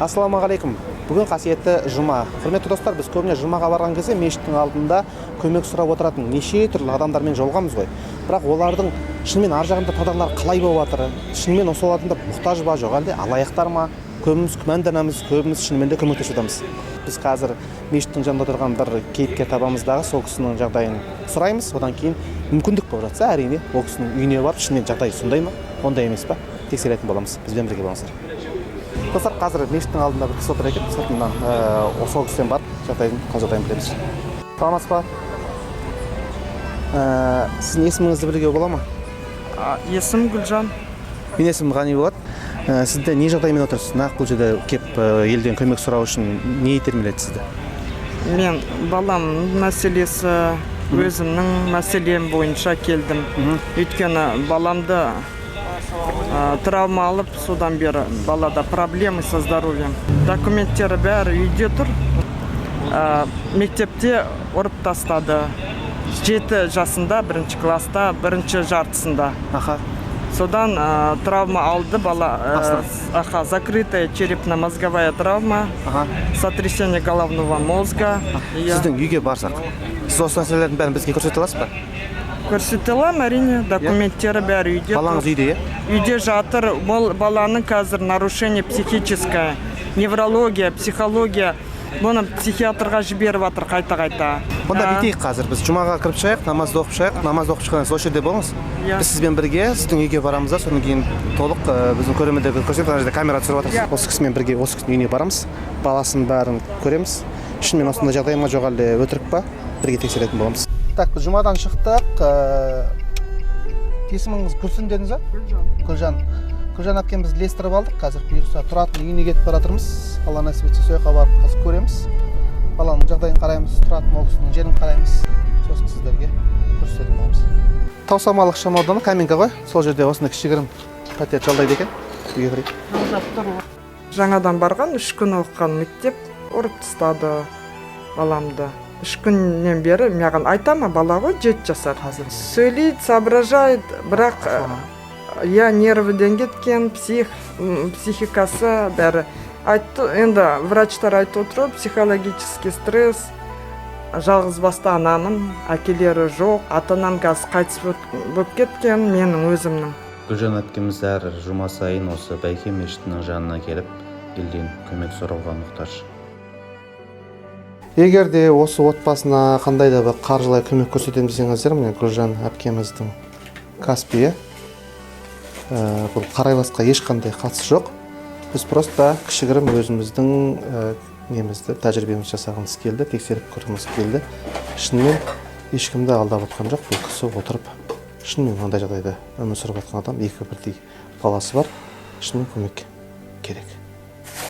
Ассалаумағалейкум! Бүгін қасиетті жұма. Құрметті достар, біз көбіне жұмаға барған кезде мешіттің алдында көмек сұрап отыратын неше түрлі адамдармен жолығамыз ғой. Бірақ олардың шынымен ар жағында тағдырлары қалай болып жатыр, шынымен осы адамдар мұқтаж ба, жоқ әлде алаяқтар ма, көбіміз күмәнданамыз, көбіміз шынымен де көмектесіп жатамыз. Біз қазір мешіттің жанында тұрған бір кейіпкер табамыз дағы, сол кісінің жағдайын сұраймыз. Одан кейін мүмкіндік болып жатса, әрине, ол кісінің үйіне барып, шынымен жағдайы сондай ма, ондай емес па, тексеретін боламыз. Бізбен бірге болыңыздар. Достар, қазір мешіттің алдында бір кісі отыр екен сыртынан. Сол кісіден барып жағдайын, қал жағдайын білеміз. Саламатсыз ба? Сіздің есіміңізді білуге бола ма? Есімім Гүлжан. Менің есімім Ғани болады. Сізде не жағдаймен отырсыз? Нақ бұл жерде келіп, елден көмек сұрау үшін не итермеледі сізді? Мен баламның мәселесі, өзімнің мәселем бойынша келдім. Өйткені баламды травма алып, содан бері балада проблемы со здоровьем. Документтері бәрі үйде тұр. Мектепте ұрып тастады. 7 жасында, бірінші класста, бірінші жартысында. Содан травма алды бала. Аха, закрытая черепно-мозговая травма, сотрясение головного мозга. Иә. Сіздің үйге барсақ, сіз осы нәрселердің бәрін бізге көрсете аласыз ба? Көрсете аламын, әрине, документтері бәрі үйде Балаңыз тұр. үйде, иә? Үйде жатыр. Бұл баланың қазір нарушение психическое, неврология, психология. Бұны психиатрға жіберіп жатыр қайта қайта. Онда бүйтейік: қазір біз жұмаға кіріп шығайық, намазды оқып шығайық. Намазды оқып шыққаннан кейін осы жерде болыңыз. Иә. Біз сізбен бірге сіздің үйге барамыз да, содан кейін толық біздің көрермендерге көрсетеміз. Ана жерде камера түсіріп жатырсыз. Осы кісімен бірге осы кісінің үйіне барамыз, баласының бәрін көреміз. Шынымен осындай жағдай ма, жоқ әлде өтірік па, бірге тексеретін боламыз. Так, біз жұмадан шықтық. Есіміңіз Гүлсін дедіңіз ба? Гүлжан. Гүлжан, Гүлжан әпкем, біз ілестіріп алдық. Қазір бұйырса, тұратын үйіне кетіп бара жатырмыз. Алла нәсіп етсе, сол жаққа барып қазір көреміз, баланың жағдайын қараймыз, тұратын ол кісінің жерін қараймыз, сосын сіздерге көрсететін боламыз. Таусамал ықшам ауданы, Каменка ғой, сол жерде осындай кішігірім пәтер жалдайды екен. Үйге кірейік. Жаңадан барған, 3 күн оқыған мектеп, ұрып тастады баламды. 3 күннен бері маған айта ма, бала ғой, 7 жасар. Қазір Сөйлейді, соображает, бірақ иә, нервіден кеткен, психикасы бәрі. Айтты енді, врачтар айтып отыр ғой, психологический стресс. Жалғыз басты анамын, әкелері жоқ, ата анам қазір қайтыс болып кеткен менің өзімнің. Гүлжан әпкеміз әр жұма сайын осы Бәйке мешітінің жанына келіп, елден көмек сұрауға мұқтаж. Егер де осы отбасына қандай да бір қаржылай көмек көрсетемін десеңіздер, міне, Гүлжан әпкеміздің Каспиі. Бұл қарайласқа ешқандай қатысы жоқ. Біз просто кішігірім өзіміздің немізді, тәжірибемізді жасағымыз келді, тексеріп көргіміз келді. Шынымен ешкімді алдап отқан жоқ бұл кісі. Отырып, шынымен мынандай жағдайда өмір сүріп жатқан адам, екі бірдей баласы бар, шынымен көмек керек.